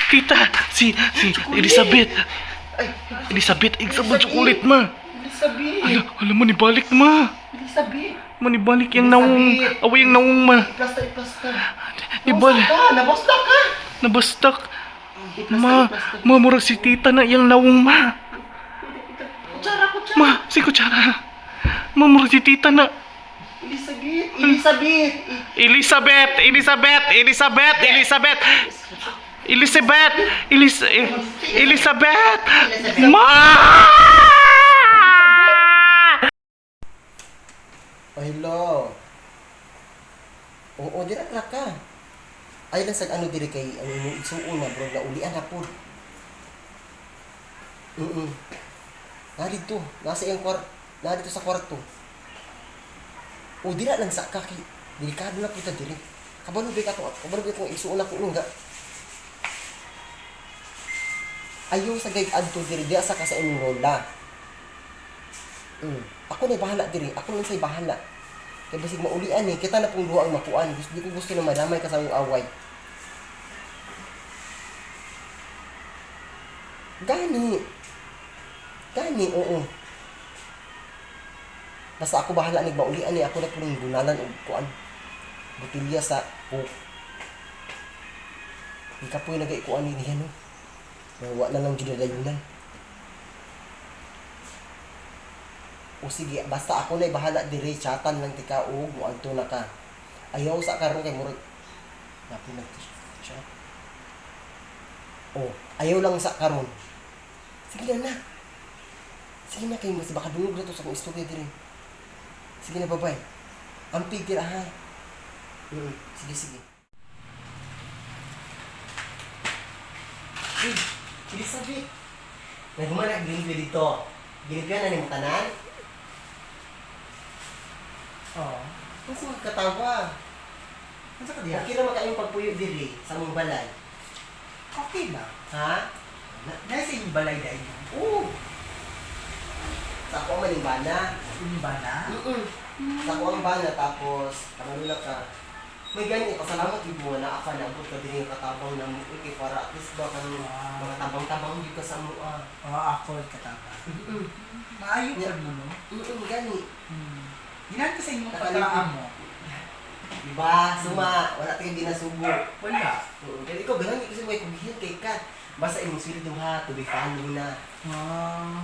Tita, si Elizabeth. Elizabeth, igsa mo chocolate, ma. Elizabeth! Hala, hala mo nibalik, ma. Elizabeth! Manibalik yung naong, away yung naong, ma. Iplasta, iplasta. Ibal, Ka, nabasta ka! nabastak. Iplasta, Ma, iplasta. ma, murag si tita na yung naong, ma. Kutsara, kutsara! Ma, si kutsara. Ma, murag si tita na. Elizabeth! Elizabeth! Elizabeth, Elizabeth, Elizabeth, Elizabeth. Elizabeth, Elizabeth. Ma! Oh, hello. Oo, dira ra ka. Ay lang sa ano diri kay ang imong igsuon na bro naulian na pud. Na dito, nasa iyang kwarto, na dito sa kwarto. O dira lang sa ka kay delikado na kita diri. Kabalo ba ka to? Kabalo ba kung igsuon ako nung ga. Ayaw sa gay adto diri diya sa ka sa imong lola. Ako na bahala diri, ako lang say bahala. Kay basig maulian eh, kita na pong duha ang makuan. Gusto di ko gusto na madamay ka sa akong away. Gani. Gani, oo. Basta ako bahala ni maulian eh, ako na pong gunalan og kuan. Botilya sa coke. Di ka po'y nagaikuan ni niya no. Wa na lang jud dayunan. O sige, basta ako na bahala dire, chatan lang tika og moadto na ka. Ayaw sa karon kay murag napi nag chat. O, ayaw lang sa karon. Sige na na. Sige na kay mas baka dungog na to sa akong istorya dire. Sige na, bye-bye. Ampig dira ha. Sige, sige. Uy, Elizabeth. Nagumana ginimpyo dito. Ginimpyo na ni tanan. Oo. Ang sa katawa. Ano ka diha? Okay ra man kayong pagpuyo diri sa mong balay. Okay lang. Ha? Dahil sa inyong balay dahil. Oo. Sa ako man yung bana. Inyong bana? Sa ako ang bana tapos kamano ka. May ganyan, pasalamat yun mo na ako na abot ka din yung katabang na mo kay para at least ba kang mga tabang-tabang yun ka sa mua. Oo, ako kataba. Maayo Yeah. yeah. mo, no? Gani. Ginahan ka sa inyong Nakalimot. pagkaamo. Diba? Suma, wala tayong ginasubo. Wala. Oo, pero ikaw ganun kasi may kugihin kay ka. Basta imong sweldo ha, to be follow na. Ah.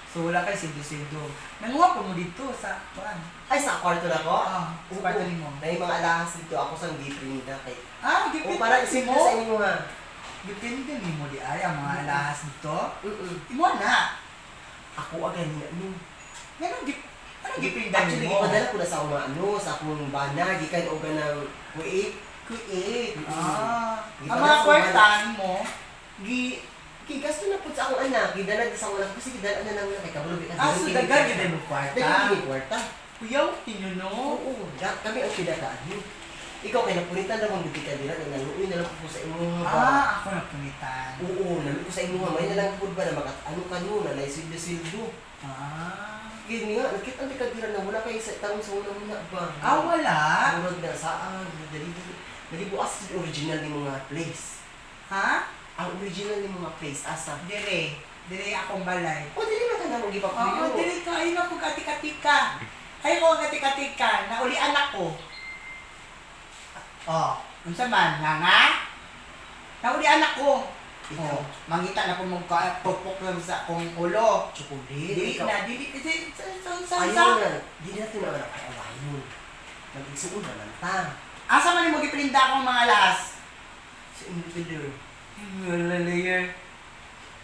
So wala kay sildo-sildo. Nanguha ko mo dito sa kuan. Ay, sa kwarto na ko? Ah, sa kwarto nimo. Na yung mga alahas dito, ako sang giprinda kay. Ah, O gipin para isip mo. sa inyo ha. Gipin din nimo di ay ang mga alahas dito. Mm-mm. Imo na. Ako agad niya, no. Ganun gip Ano gipinda Actually, nimo? ipadala ko na sa akong mga ano, sa akong bana, gikan og ng Kuwait. Kuwait. Mm-mm. Ah. Ang Gipadala mga sa kwarta bana. nimo Gi Gigasto na po sa akong anak, gidala sa akong anak kasi gidala na lang na kay kabalo ka. Ah, so dagan gid mo kwarta. Dagan gid kwarta. Kuyaw tinyo no. Oo, kami ang pinakaan. Ikaw kay napunitan ra mong ka dira na naluoy na lang po sa imong ba. Ah, ako na punitan. Oo, naluoy ko sa imong may na lang po ba na makat ano ka no, na sildo-sildo. Ah. Gini nga, nakita ang ka dira na wala kay sa tarong sa una muna ba. Ah, wala. Murag na saan, dali dali buas original ni mga place. Ha? Ang original ni mga place asa. Dire. Dire akong balay. O dili na ka na mo gipapuyo. Oo, dire ka. Ayun ako katika-tika. Ayun ko katika-tika. Nauli anak ko. Oh, unsa man nga nga? Nauli anak ko. Ikaw. Oh, mangita na ko mong pukpok lang sa akong ulo. Chocolate. Dili ikaw. na, dili kasi sa Ayaw sa. na. Di natin na anak ay awayon. Nag-igsuon na lang ta. Asa man nimo giprinda akong mga las? Sa imong pillar. Wala layer.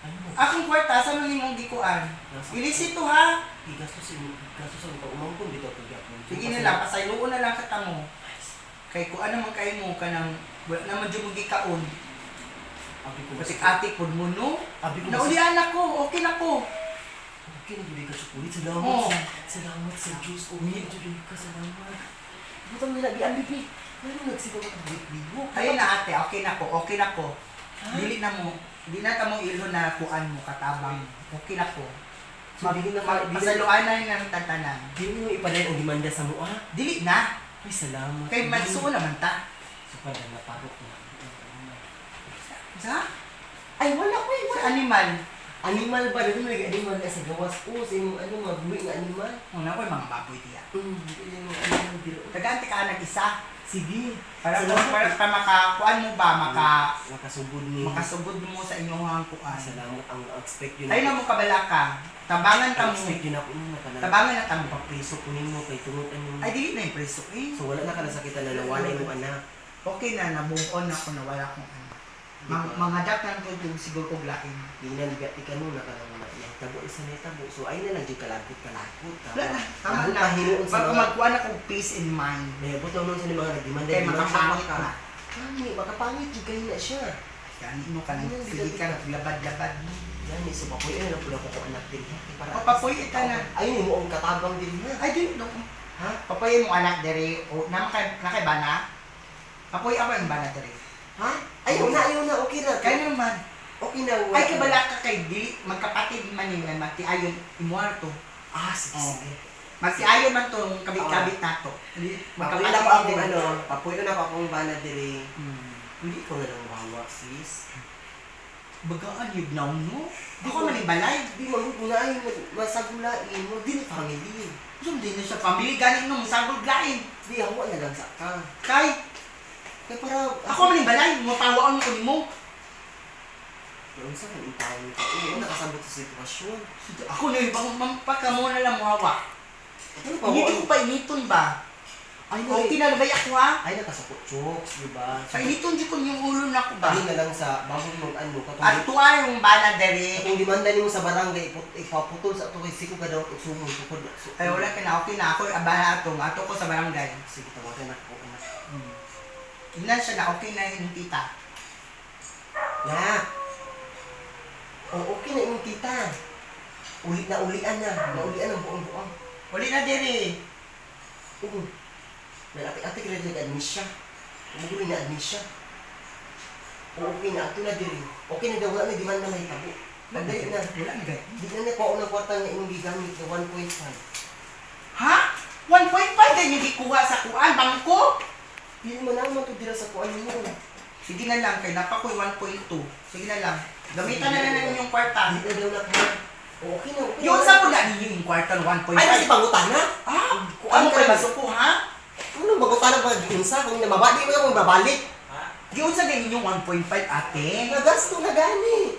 Ano? Akong kwarta asa man nimong gikuan? Nasa- Ilisito ha. Gigastos imong gastos ang paumangkon dito pagyapon. Sige na lang, pasayloon na lang kita mo. Kay kuan naman kay mo kanang wala naman jud mo gikaon. Abi ko Batik ati pud mo no. Abi ko Nauli anak ko, okay na ko. Okay na gyud ka chocolate. Salamat. Oo. Salamat sa Diyos. Okay na gyud ka salamat. Butang nila di ambi Ano nagsigaw ka libo? Ayun na ate, okay na ko, okay na ko. Ha? Dili na mo, di na ta mo ilo na kuan mo katabang. Okay na ko. So, dili na Pasaluan na yun ang tatanan. Dili mo ipadayon ang demanda sa mua. Dili na. Ay, salamat. Kay magsuon naman ta. So, kada naparok na. Sa? Ay, wala ko eh. Sa Wala. animal. Animal ba? Dali mo lagi animal na sa gawas ko. Sa imong ano, mabuhi nga animal. Una ko mga baboy diya. Dili mo animal diri. Tagaan ti ka nag isa. Sige. Para Salamat. para makakuan mo ba Makasugod ni. makasugod mo sa inyong kuan. Salamat ang expect yun. Ay na mo kabala ka. Tabangan ta Ang mo. expect yun ako nung nakala. Tabangan na ta mo. Papriso ko nimo kay tungod ano. Ay dili na yung preso eh. So wala na ka nasakitan na nawala imong anak. Okay na na move on ako na wala akong ano. Diba? Manghadap na lang ko siguro kog lain. Di na ligat ka no nakalang na nahitabo isa nahitabo. So ay na lang jud kalagkot kalagkot. Wala na, tama Abot na. na hinuon sa Pag mga magkuan ako peace in mind. Nahibot na nun sa mga nagdemanda. Kay demanda makapangit ka. na. Kani, makapangit jud kayo na siya. Gani mo ka nang Ano, sige ka naglabad-labad mo. Gani, so papuy na lang pula ko ko anak din ha. Kay para O, papuy ita na. Ayun mo ang katabang din ha. Ay dili do. Ha? Papuy mo anak dere o na kay na kay bana. Papuy ako ang bana dere. Ha? Ayaw na, okay na. Kay naman. Okay na. Wala Ay na. kabala ka kay dili magkapatid man nila magtiayon imuarto. Ah, sige, Oh. sige. Magtiayon man tong kabit-kabit nato. Papuy na ako akong ano, papuy na ako akong bana diri. Hindi ko na lang bawa, sis. Bagaan yun now, no? Di ko man balay. Di man ko na ay masagulain mo dili family. Gusto din na siya family gani no masagol lain. Di ako na lang sa ka. Kay Kay para ako man balay, mapawaan ko nimo. Pero sa kan taon ka. Oo, nakasabot sa sitwasyon. Ako na ibang mampaka mo na lang muhawa. Ano pa? Hindi ko pa initon ba? Ay, na, Okay na ba ako ha? ay nakasakot chokes, di ba? Painiton jud ko yung ulo na ko ba? Ayun na lang sa bagong mong ano, katong At tuwa yung bana dere. katong demanda nimo sa barangay, ipaputol sa ato kay siko ka daw og sumong tukod. So, Ay wala ka na, okay na ako abana ato, ato ko sa barangay. Sige, tawagan ako anak. Ina siya na okay na yung tita. Na. O, okay na imong tita. Uli na ulian na. Naulian ang buong buong. Uli na dere. Oo. Nag-ati-ati ka na nag-admit siya. Umugulo na admit siya. O, okay na. Ato na diri. Okay na daw. Wala na demanda may tabo. Pagdali na. Wala na gay. Di na niya kuha ng kwarta nga imong gigamit na 1.5. Ha? 1.5 din yung gikuha sa kuan bangko? Di mo na man to dira sa kuan mo. Sige na lang kay napa ko'y 1.2. Sige na lang. Gamitan na lang ninyong kwarta. Di na daw na kuha. O, okay na, okay na. Yun sa po na ninyo yung kwarta ng 1.5. Ay, kasi pangutana. Ah, Kuan ano ka kay na. masuko ha? Ano pangutana pa giunsa kung namaba di mo na kung babalik. Giun sa ganyan yung 1.5 ate. Nagasto na gani.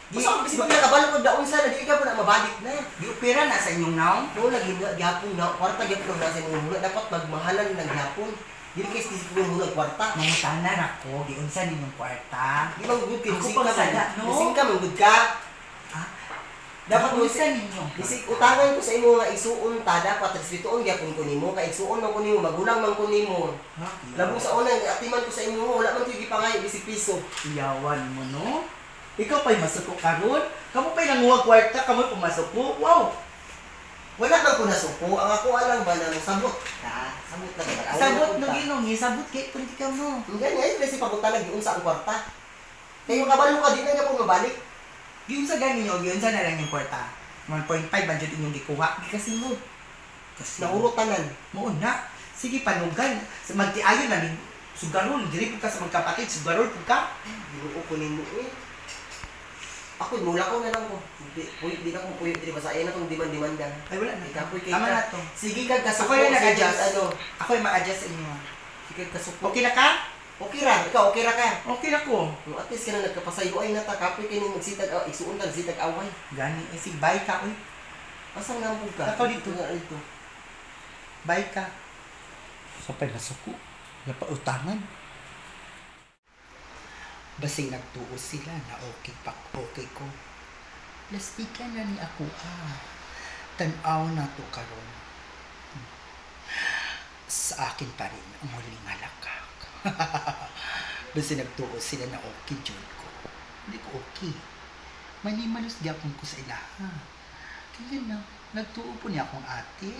Di, Basta kung bisag nakabalo kog daon sa na di ka po na mabalik na. di opera na sa inyong naong. No lagi na gyapon na kwarta gyapon na sa imong muna dapat magmahalan ng gyapon. Dili kay isip ko muna kwarta. Mangutana ra ko, giun sa ninyong kwarta. Di man gud kay Ako bisig pang ka sada, man. no? Bisig ka man gud ka. Ah, Dapat mo Giun sa ninyo. Bisig utangan ko sa imo nga isuon ta dapat respetuon gyapon ko nimo kay isuon man ko nimo magulang man ko nimo. Ha? Labong sa una atiman ko sa imo wala man ko gipangayo bisig piso. Iyawan mo no? Ikaw pa'y masuko karon? Kamu pa'y nanguha kwarta, kamu pumasuko. Wow! Wala man ko nasuko ang ako alang ba na sabot ka sabot na ba? Sabot no ginong, sabot kay punti ka mo. Gani ay kasi pagutana giunsa ang kwarta. Kayo kabalo ka di na niya po mabalik. Giun sa ganinyo, giun sa na lang yung kwarta. 1.5 man jud inyong gikuha. Kasi mo Kasi naurotanan. Mo na. Sige panugan. Sa magtiayon na ni sugarol diri pud ka sa magkapatid, sugarol pud ka. Ginoo ko nimo eh. Ako mula ko na lang ko. Di, puyo, di na ko puyo diri basta na tong demand-demanda. Ay wala na. Ikapoy kay Tama ka. na to. Sige kag kasuko. Ako yung sige nag-adjust. kag Ano, Ako yung ma-adjust sa inyo. sige kag kasuko. Okay na ka? Okay ra, ikaw okay ra ka. Okay na ko. No, at least ka na nagkapasayo ay nata kapoy kay ning magsitag isuon tag sitag away. Gani, eh, sige, bye ka, uy. Asa nga mo ka? Ako dito. Nga dito. Bye ka. Sa pa'y nasuko. Napautangan. Basing nagtuo sila na okay pa, okay ko. Plastikan na ni ako ah. Tanaw na to karon. Sa akin pa rin ang huling halakak. Basta nagtuo sila na okay jud ko. Hindi ko okay. Manimalos gyapon ko sa ilaha. Kaya na, nagtuo po niya akong ate.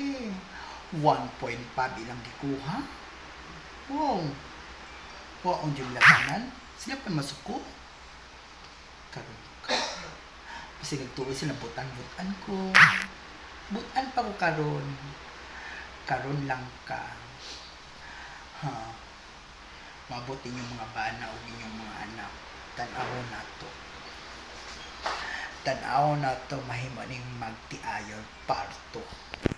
1.5 ilang gikuha. Wow. Wow, ang diyong labanan. Sila pa masuko. Karon ka. Kasi nagtuo sila, butan-butan ko. Butan pa ko karon. Karon lang ka. Ha. Mabuti inyong mga bana o inyong mga anak. Tan-awon nato. Tan-awon nato mahimo ning magtiayon part 2.